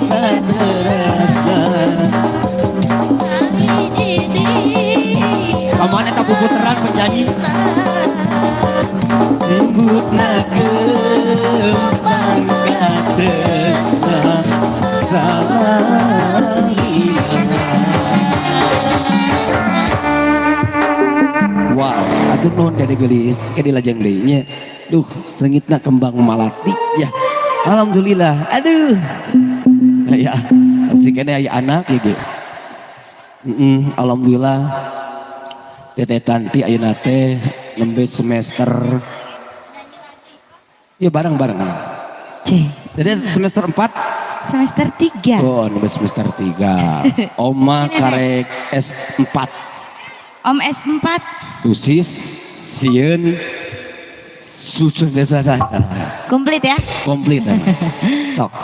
Sateresna. Kamana eta puputeran penyanyi? Ributna kembang katresna salila. Wow, atuh nuhun Dede geulis, ke dilajeng deui nya. Duh, seungitna kembang malati ya. Alhamdulillah. Aduh. Ya, masih kene aya anak ya ge. Alhamdulillah. Dede Tanti ayeuna teh nembe semester ya bareng-bareng. C. Jadi semester 4? Semester 3. Oh, nembe semester 3. Oma karek S4. Om S4. Susis, sieun, susu desa. Komplit ya? Komplit. Sok.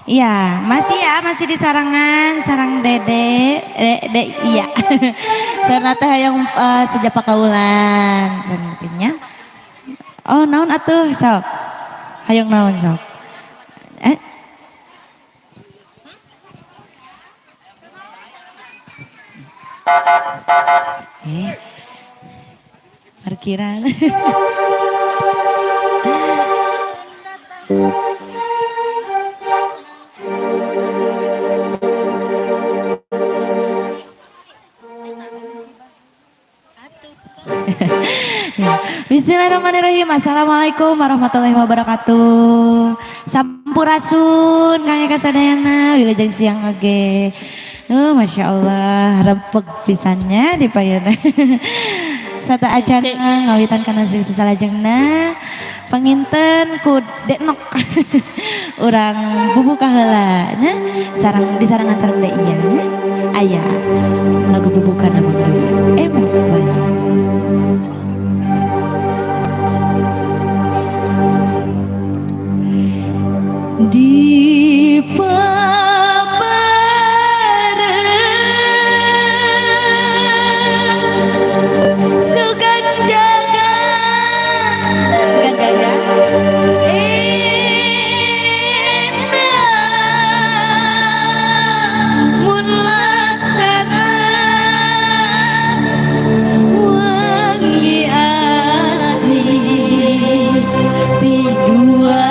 Iya, masih ya, masih di sarangan, sarang Dede, Dede, iya. Sarana teh hayang sejak pakaulan, santinya. Oh, naon atuh, sok. Hayang naon sok. Eh? Eh. Parkiran. Ya. Bismillahirrahmanirrahim. Assalamualaikum warahmatullahi wabarakatuh. Sampurasun Kang Eka sadayana, wilujeng siang oge. Masya Allah, rempeg pisannya di payuna. Sata acana ngawitan kana salajengna panginten ku Deknok. Urang bubuka heula nya, sarang di sarangan sareng Dek nya. Aya lagu bubuka nama bae. Di papareng sugan jaga, sugan jaga indah mun laksana wangi asih ti duaan.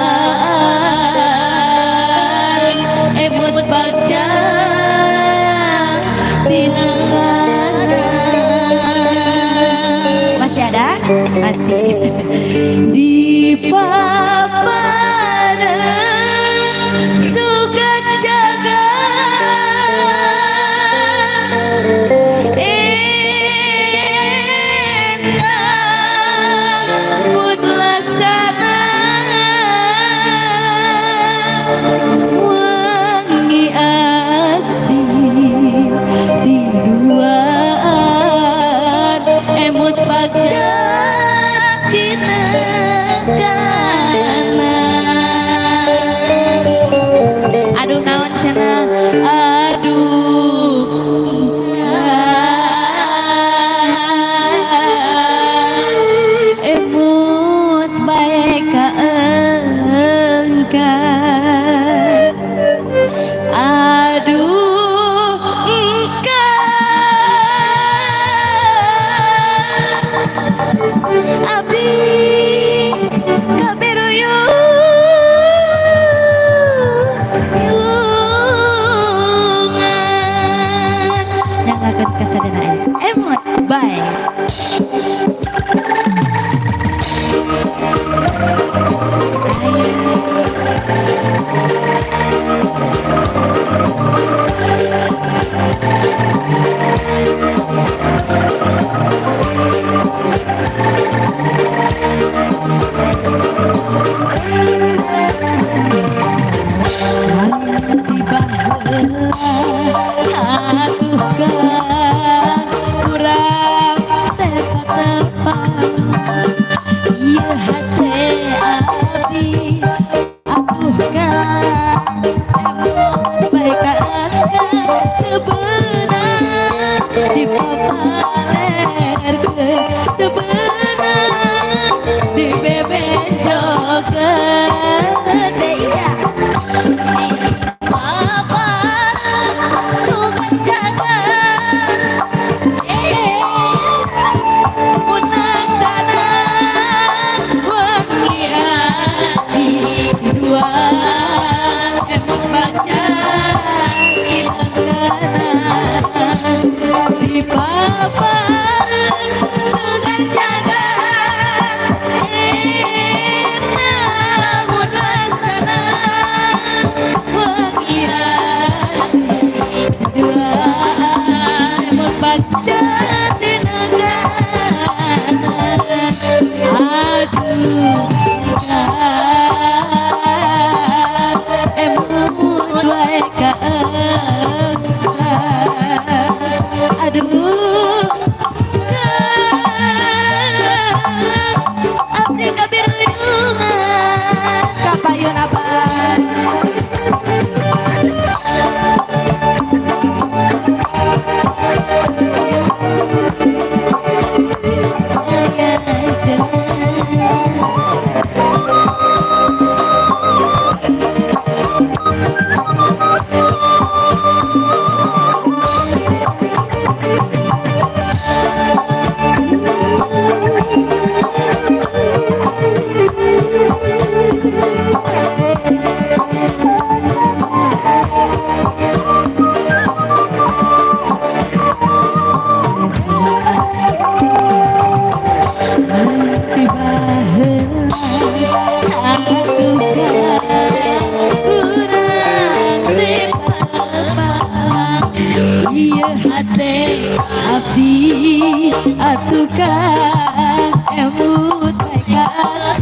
Ieu hate abdi atuh kang emut bae kang.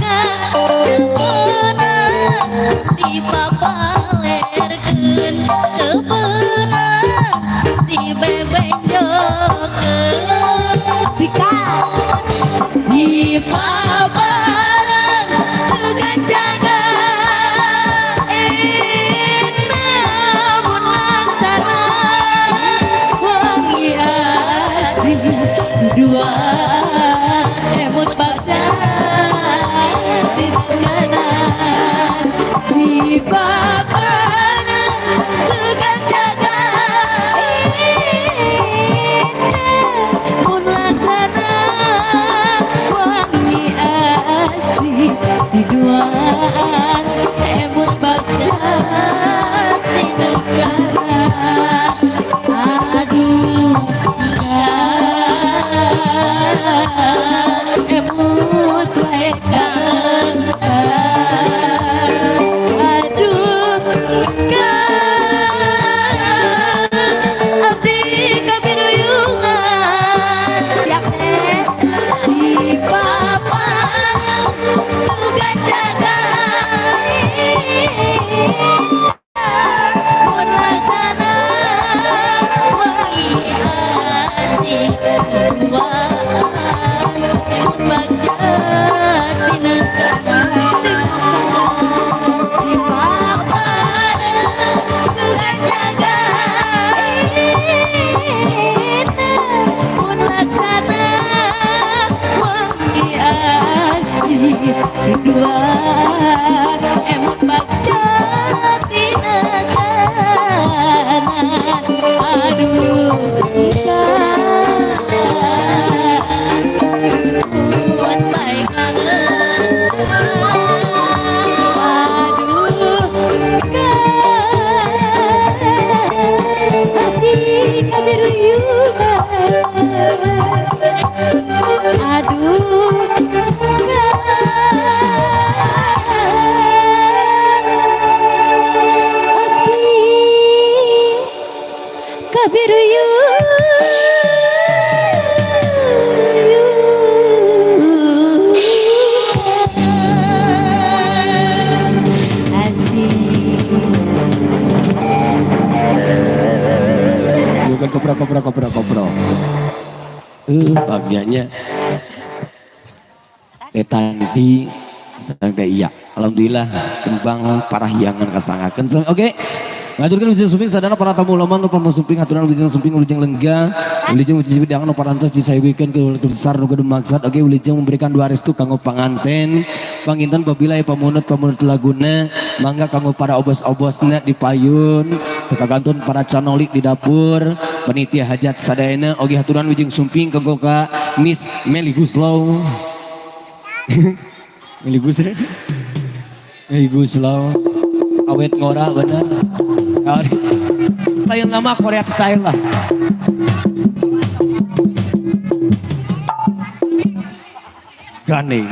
Beunang dipapalerkeun, teu beunang dibebenjokeun. Sikat. Di paparan sugan jaga. Indah mun laksana wangi asih dua emut bagja kanan di Paparan sugan jaga. Mun laksana wangi asih di duaan emut bagja Di negara. Aduh, emut wae kang. Aduh kang, abdi kabiruyungan. Siap deh di Paparan sugan jaga. Mun laksana wangi asih duaan emut bagja di negara. Di Paparan sugan jaga. Mun laksana wangi asih duaan emut bagja tina kanan. Aduh kang. Buat bae kangen. Aduh kang, abdi kabiruyungan. Aduh kang, abdi kabiruyungan. Asik. Bukan kopro kopro kopro kopro. Bagiannya Teh Tanti sampai iya. Alhamdulillah tembang parahyangan kasangakeun. Oke. Ngaturkeun wilujeng sumping sadana para tamu loman nu sumping, aturan wilujeng sumping, wilujeng lenggah, wilujeng wilujeng bidangan nu parantos disayogikeun ke besar nu gaduh maksad. Oke, wilujeng memberikan dua restu kanggo panganten. Panginten pabila aya pamunut pamunut laguna, mangga kanggo para obos-obosna di payun, teu kagantun para canolik di dapur, panitia hajat sadayana. Oge haturan wilujeng sumping kanggo ka Miss Meli Guslow. Meli Guslow. Meli Guslow. Awet ngora bener. Style nama Korea style lah. Gandeng.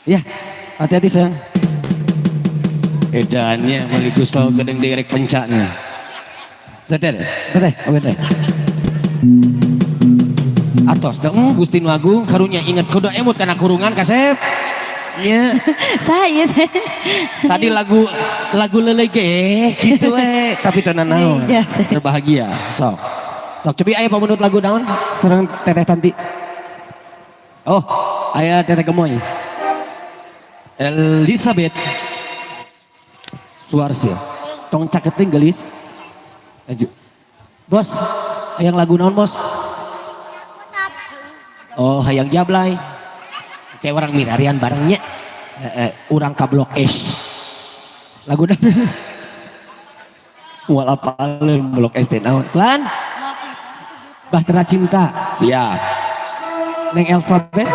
Ya, hati-hati sayang. Edannya Meli Guslow gedeng direk pencaknya. Setel, teteh, oke teh. Atos dong Gusti Nu Agung karunya inget kudu emut kana kurungan kasep. Iya. Saya teh. Tadi lagu lagu lelege gitu we, tapi tenan naon. Iya. Terbahagia. Sok. Sok cobi aya pamunut lagu naon? Sareng Teteh Tanti. Oh, aya Teteh Gemoy. Elizabeth Suarsil. Tong caketing gelis. Lanjut. Bos, hayang lagu naon, Bos? Oh, hayang jablay. Kayak orang mirarian barengnya. Urang ka Blok S. Lagu naon? Moal apaleun Blok S teh naon. Lan? Bahtera Cinta. Siap. Neng Elizabeth.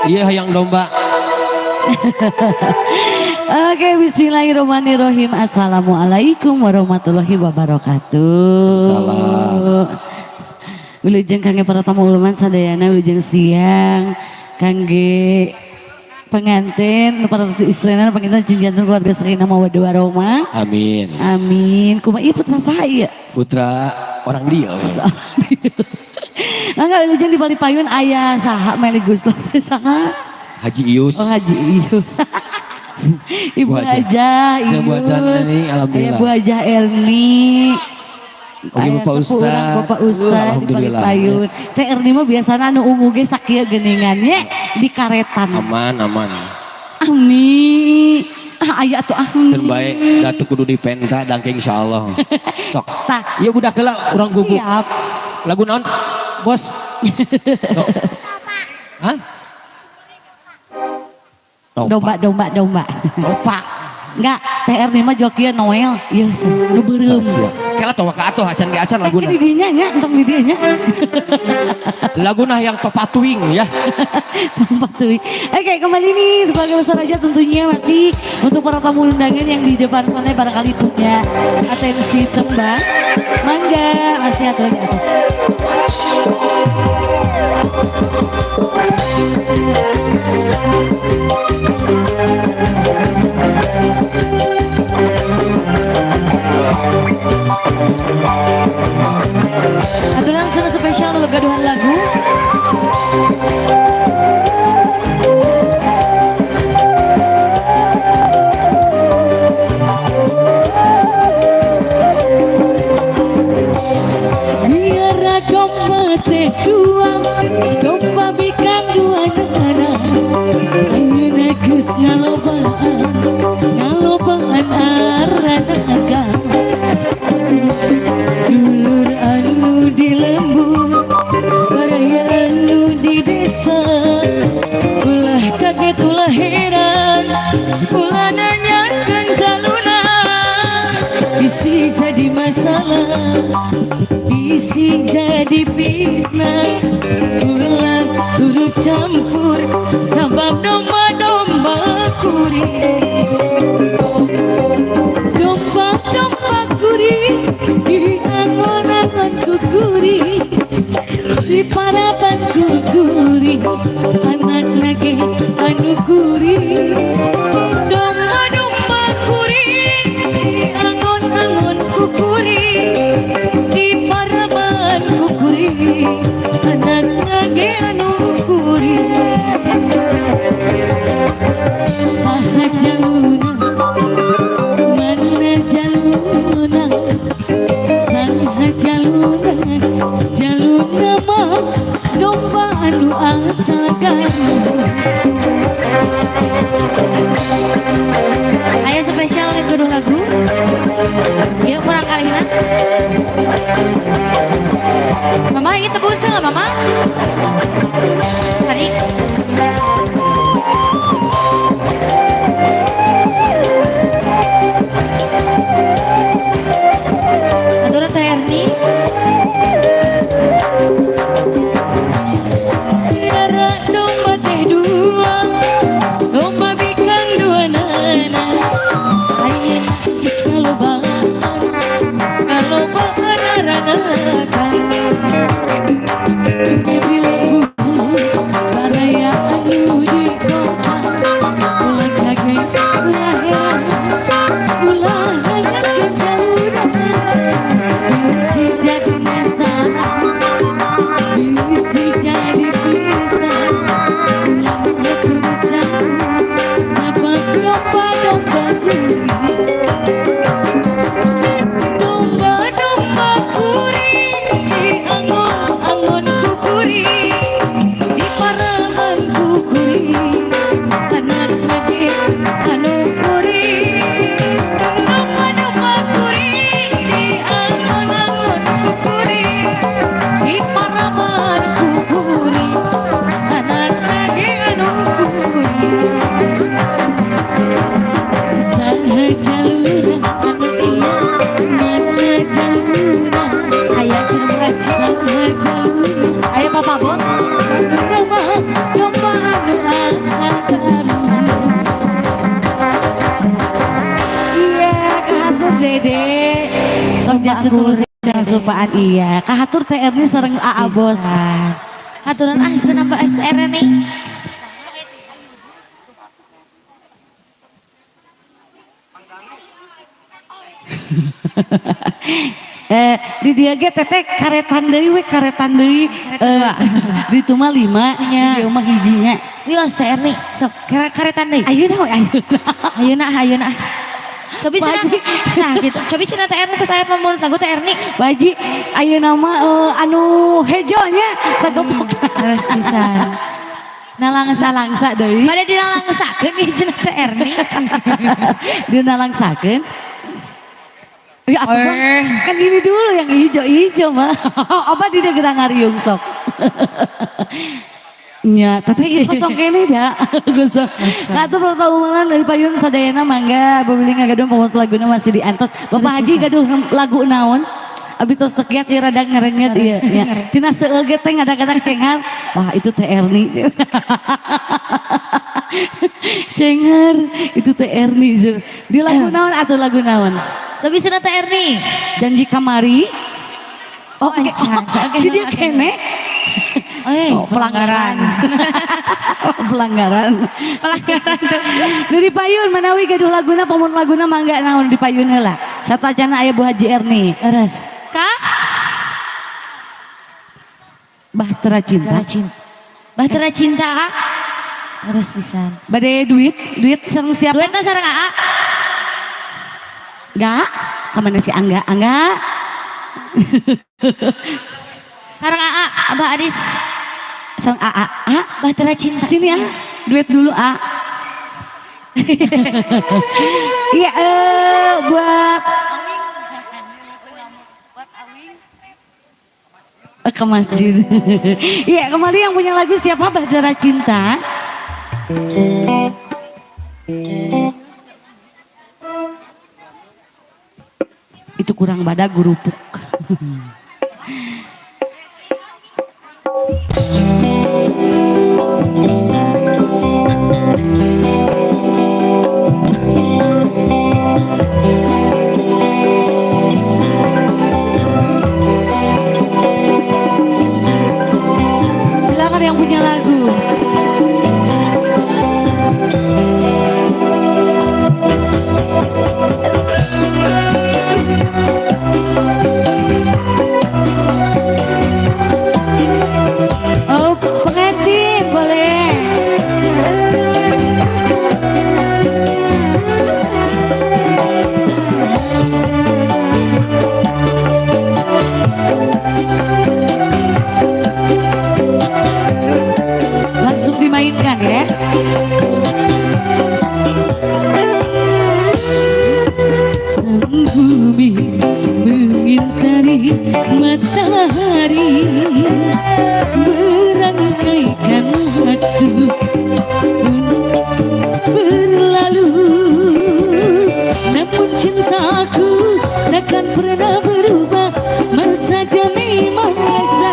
Iya hayang domba. Oke, bismillahirrahmanirrahim. Assalamualaikum warahmatullahi wabarakatuh. Salam. Wilujeng kangge para tamu uleman sadayana, wilujeng siang kangge Pengantin nu parantos diistrinan panginten cinjanten keluarga sakinah mawaddah warahmah. Amin. Amin. Kumaha ieu, putra saha ieu? Putra orang dia we. Mangga wilujeng di balik payun aya saha, Melly Goeslaw teh saha? Haji Ius. Oh, Haji Ius. Ibu Bu Hajah. Hajah Ya, Bu Hajah Ius. Erni, alhamdulillah. Aya Bu Hajah Erni. Oke, Aya Bapak sepuh urang, Ustad. Bapak Ustad di balik Alhamdulillah. Payun. Teh Erni mah biasana anu ungu ge sakieu geuningan nya di karetan. Aman, aman. Amin. Ah, aya atuh amin. Dan baik, datu kudu dipenta dangke insyaallah. Sok. Tah. Iya, budak heula urang guguk. Siap. Lagu naon, Bos? Sok. Hah? Domba, domba, domba. Domba. Enggak, Teh Erni mah jokieu Noel. Iya, nu beureum. Siap. Kela tawa ka atuh acan ge acan Teh laguna. di dinya nya, entong di dinya. Laguna yang topatuing ya. Tempat tuh. Oke, kembali nih sebagai besar aja tentunya masih untuk para tamu undangan yang di depan sana barangkali punya atensi tembang. Mangga, masih aturan di atas. Aturan sana spesial untuk gaduhan lagu. Miara domba teh dua, domba bikang dua nana. Ayeuna geus ngalobaan, ngalobaan aranaga. Dulur anu di lembur, baraya anu di desa, ulah kaget, ulah heran, ulah nanyakan jaluna. Bisi jadi masalah, bisi jadi fitnah. Ulah turut campur sabab domba-domba kuring. Domba-domba kuring diangon-angon ku kuring, di paraban ku kuring, anakna ge anu kuring. Domba-domba kuring diangon-angon ku kuring, di paraban ku kuring, anakna ge anu kuring. Saha jaluna, mana jaluna? Saha jaluna? Jaluna mah domba anu asal Garut. Aya spesial gaduh lagu. Ieu kurang kalihna. Mama, ieu tebus lah, Mama. Tarik. Aturan Teh Erni. Miara domba teh dua, domba bikang dua nana. Ayeuna geus kalobaan, kalobaan aranakan. Dunia di lembur, baraya anu di kota, ulah kaget, ulah heran, ulah nanyakeun jaluna. Bisi jadi masalah, bisi jadi fitnah. Ulah turut campur sabab domba-domba kuring. Domba-domba kuring diangon-angon ku kuring, di paraban ku kuring, anakna ge anu kuring. Domba-domba kuring diangon-angon ku kuring, di paraban ku kuring, anakna ge anu kuring. Saha jaluna anu iya, mana jaluna? Aya cenah ngaji. Saha jaluna? Aya Bapak Bos. Jaluna mah domba anu asal Garut. Iya, kahatur Dede. Sok jatuh tulus supaan iya. Kahatur Teh Erni sareng Aa Bos. Aturan ah cenah Mbak SR nih. Di dieu ge teteh karetan deui we, karetan deui. Di ditu mah lima, Nya. di dieu mah hijinya. Wios Teh Erni, sok karetan deui. Ayeuna we, ayeuna. Ayeuna, ayeuna. Cobi Pak cenah. Haji. Nah gitu. Cobi cenah Teh Erni terus aya pamurut lagu Teh Erni. Pak Haji, ayeuna mah anu hejo nya sagepok. Terus bisa. Nalangsa. Nalangsa deui. Pada dinalangsakeun ieu cenah Teh Erni. Dia nalangsakeun. Ya, aku mah, Eh. kan gini dulu yang hijau-hijau mah. Apa di dia gerang ngariung sok. Nya, teteh ieu kosong kene da. Kosong. Katuh pertaumanan dari payun sadayana mangga bebeli ngagaduh pamot laguna masih diantos. Bapak Haji gaduh lagu naon? Abi tos teu kiat ieu rada ngerenyet ieu nya. Tina seueul ge teh ngadak-ngadak cengar. Wah, itu Teh Erni. Cengar, itu Teh Erni. Di lagu naon atuh lagu naon? Cobi cenah Teh Erni. Janji kamari. Oh, ancan. Oke, Di dia oke. kene. Eh, Oh, pelanggaran. Pelanggaran. Pelanggaran tuh. Dari payun manawi gaduh laguna pamun laguna mangga naon di payun heula. Satacana aya Bu Haji Erni. Terus. Kak? Bahtera Cinta. Bahtera Cinta. Bahtera Cinta, Kak. Terus pisan. Bade duit, duit sareng siapa? Duetna sareng Aa. Enggak. Kamana si Angga? Angga. Sareng Aa, Abah Adis. Sareng AA. A. Bahtera Cinta. Sini ah. Duet dulu A. Iya, buat ke masjid. Iya, kembali yang punya lagu siapa? Bahtera Cinta. Itu kurang badak gurupuk. Silakan yang punya lagu. Oh, pengantin boleh. Langsung dimainkan ya. Sang bumi mengintari matahari, berangkaikan waktu pun berlalu, namun cintaku takkan pernah berubah, masa demi masa.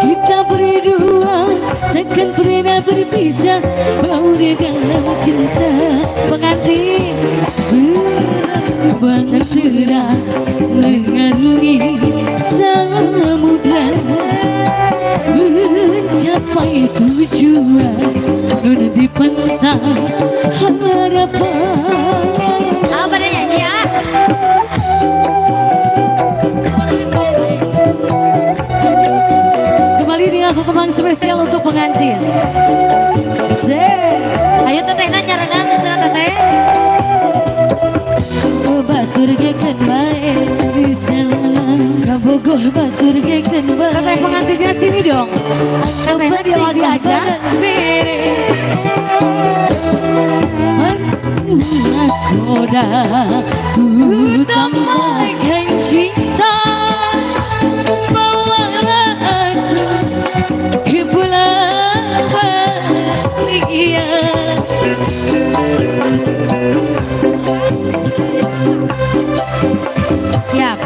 Kita berdua takkan pernah berpisah, baur dalam cinta. Pengantin bahtera mengarungi samudra, mencapai tujuan nun di pantai harapan. Apa dia nyanyi ya? Kembali dengan satu tembang spesial untuk pengantin. Ayo tetehna nyarengan cenah teteh. Batur gekeun bae kabogoh batur gekeun bae. Teteh pengantinnya sini dong. Tetehnya dia mau diajak. Nakoda ku tambahkan cinta, bawalah aku ke pulau bahagia. Siap.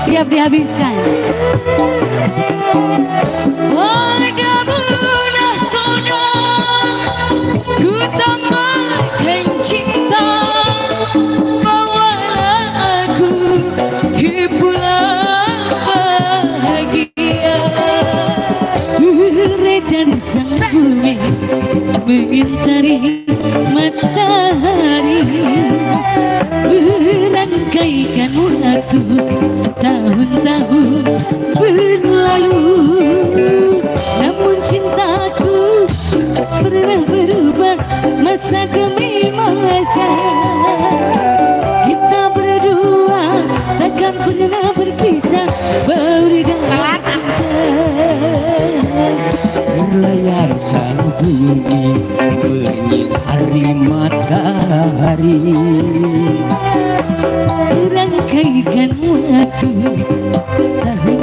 Siap dihabiskan. Ku tambahkan cinta, bawalah aku ke pulau bahagia. Beredar sang bumi mengintari matahari. Bertahun-tahun berlalu, namun cintaku pernah berubah masa demi masa. Kita berdua takkan pernah berpisah, baur dalam cinta. Berlayar sang bumi menyinari matahari. Rangkaikan waktu, tahun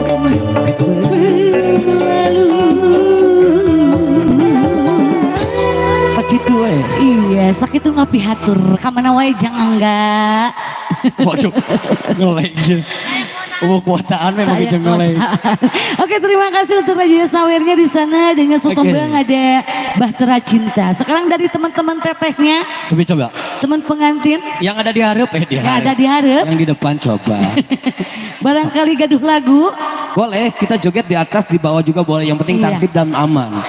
berlalu. Sakitu we. Iya, sakitu ngapihatur. Kamana wae jangan enggak. Waduh, ngelek. Oh, kuotaan memang Saya gitu ngelek. Oke, terima kasih untuk Raja Sawernya di sana dengan Sotombang, ada Bahtera Cinta. Sekarang dari teman-teman tetehnya, Coba coba. Teman pengantin Yang ada di hareup eh di yang ada di hareup, Yang di depan coba. Barangkali gaduh lagu. Boleh, kita joget di atas, di bawah juga boleh. Yang penting tertib dan aman.